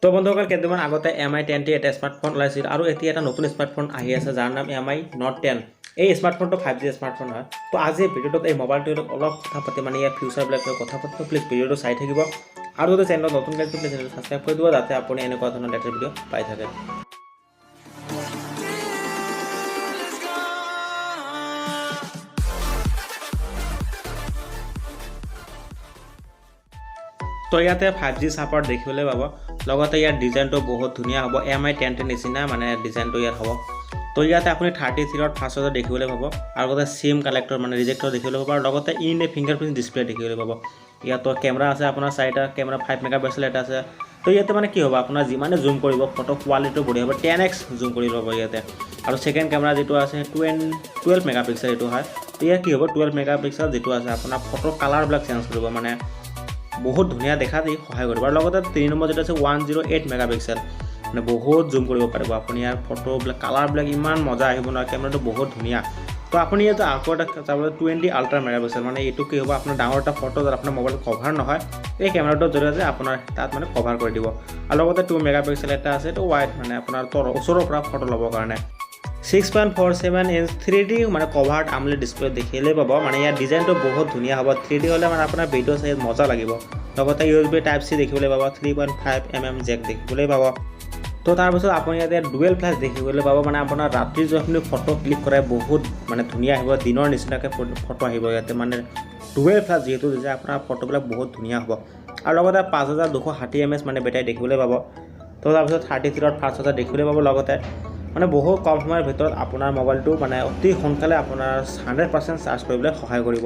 তো বন্ধুসকল, কেইদিনমান আগতে এম আই 10টি এটা স্মাৰ্টফোন ওলাইছিল আৰু এতিয়া এটা নতুন স্মাৰ্টফোন আহি আছে, যাৰ নাম এম আই not 10। এই স্মাৰ্টফোনটো 5G smartphone হয়। তো আজি ভিডিঅ'টোত এই মোবাইলটোৰ অলপ কথা পাতি, মানে ইয়াৰ ফিউচাৰবিলাক লৈ কথা পাতিম। প্লিজ ভিডিঅ'টো চাই থাকিব আৰু যদি চেনেলত নতুনকৈ আহিছে, প্লিজ চেনেলটো ছাবস্ক্ৰাইব কৰি দিব, যাতে আপুনি এনেকুৱা ধৰণৰ লেটেষ্ট ভিডিঅ' পাই থাকে। তো ইয়াতে 5G support দেখিবলৈ পাব। লগতে ইয়াৰ ডিজাইনটো বহুত ধুনীয়া হ'ব, এম আই 10টিৰ নিচিনা মানে ডিজাইনটো ইয়াত হ'ব। তো ইয়াতে আপুনি 33 ৱাট ফাষ্ট চাৰ্জাৰ দেখিবলৈ পাব আৰু লগতে চিম কালেক্টৰ মানে ৰিজেক্টৰ দেখিবলৈ পাব আৰু লগতে in a finger print display দেখিবলৈ পাব। ইয়াতো কেমেৰা আছে আপোনাৰ চাৰিটা কেমেৰা, 5 মেগা পিক্সেল এটা আছে। তো ইয়াতে মানে কি হ'ব, আপোনাৰ যিমানে জুম কৰিব, ফটো কোৱালিটিটো বঢ়িয়া হ'ব। 10x জুম কৰি ল'ব ইয়াতে। আৰু ছেকেণ্ড কেমেৰা যিটো আছে, 12 মেগা পিক্সেল এইটো হয়। তো ইয়াত কি হ'ব, 12 মেগা পিক্সেল যিটো আছে, আপোনাৰ ফটো কালাৰবিলাক চেঞ্জ কৰিব, মানে বহুত ধুনীয়া দেখা দি সহায় কৰিব। আৰু লগতে 3 নম্বৰ যিটো আছে, 108 মেগা পিক্সেল, মানে বহুত জুম কৰিব পাৰিব আপুনি। ইয়াৰ ফটোবিলাক কালাৰবিলাক ইমান মজা আহিব নহয়, কেমেৰাটো বহুত ধুনীয়া। তো আপুনি ইয়াতে আকৌ এটা চাবলৈ 20 আল্ট্ৰা মেগা পিক্সেল, মানে এইটো কি হ'ব, আপোনাৰ ডাঙৰ এটা ফটো যাত আপোনাৰ মোবাইলত কভাৰ নহয়, এই কেমেৰাটোৰ জৰিয়তে আপোনাৰ তাত মানে কভাৰ কৰি দিব। আৰু লগতে 2 মেগা পিক্সেল এটা আছে, এইটো ৱাইড, মানে আপোনাৰ ওচৰৰ পৰা ফটো ল'বৰ কাৰণে। 6.47 ইঞ্চ 3D মানে কভাৰ্ড আমলেড ডিছপ্লে দেখিবলৈ পাব। মানে ইয়াৰ ডিজাইনটো বহুত ধুনীয়া হ'ব। 3D হ'লে মানে আপোনাৰ ভিডিঅ' চাই মজা লাগিব। লগতে USB type C দেখিবলৈ পাব, 3.5 mm জেক দেখিবলৈ পাব। তো তাৰপিছত আপুনি ইয়াতে ডুৱেল ফ্লেছ দেখিবলৈ পাব, মানে আপোনাৰ ৰাতিৰ যোনখিনি ফটো ক্লিক কৰে, বহুত মানে ধুনীয়া আহিব, দিনৰ নিচিনাকৈ ফটো আহিব ইয়াতে। মানে ডুৱেল ফ্লেছ যিহেতু দিছে, আপোনাৰ ফটোবিলাক বহুত ধুনীয়া হ'ব। আৰু লগতে 5260 mAh মানে বেটাৰী দেখিবলৈ পাব। তো তাৰপিছত 33 ৱাট ফাষ্ট চাৰ্জাৰ দেখিবলৈ পাব। লগতে মানে বহুত কম সময়ৰ ভিতৰত আপোনাৰ মোবাইলটো মানে অতি সোনকালে আপোনাৰ 100% চাৰ্জ কৰিবলৈ সহায় কৰিব।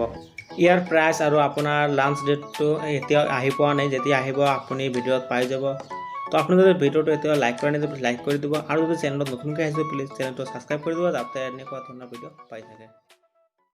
ইয়াৰ প্ৰাইচ আৰু আপোনাৰ লাঞ্চ ডেটটো এতিয়াও আহি পোৱা নাই। যেতিয়া আহিব, আপুনি ভিডিঅ'ত পাই যাব। তো আপুনি যদি ভিডিঅ'টো এতিয়াও লাইক কৰা নাই, লাইক কৰি দিব আৰু যদি চেনেলত নতুনকৈ আহিছে, প্লিজ চেনেলটো ছাবস্ক্ৰাইব কৰি দিব, যাতে এনেকুৱা ধৰণৰ ভিডিঅ' পাই থাকে।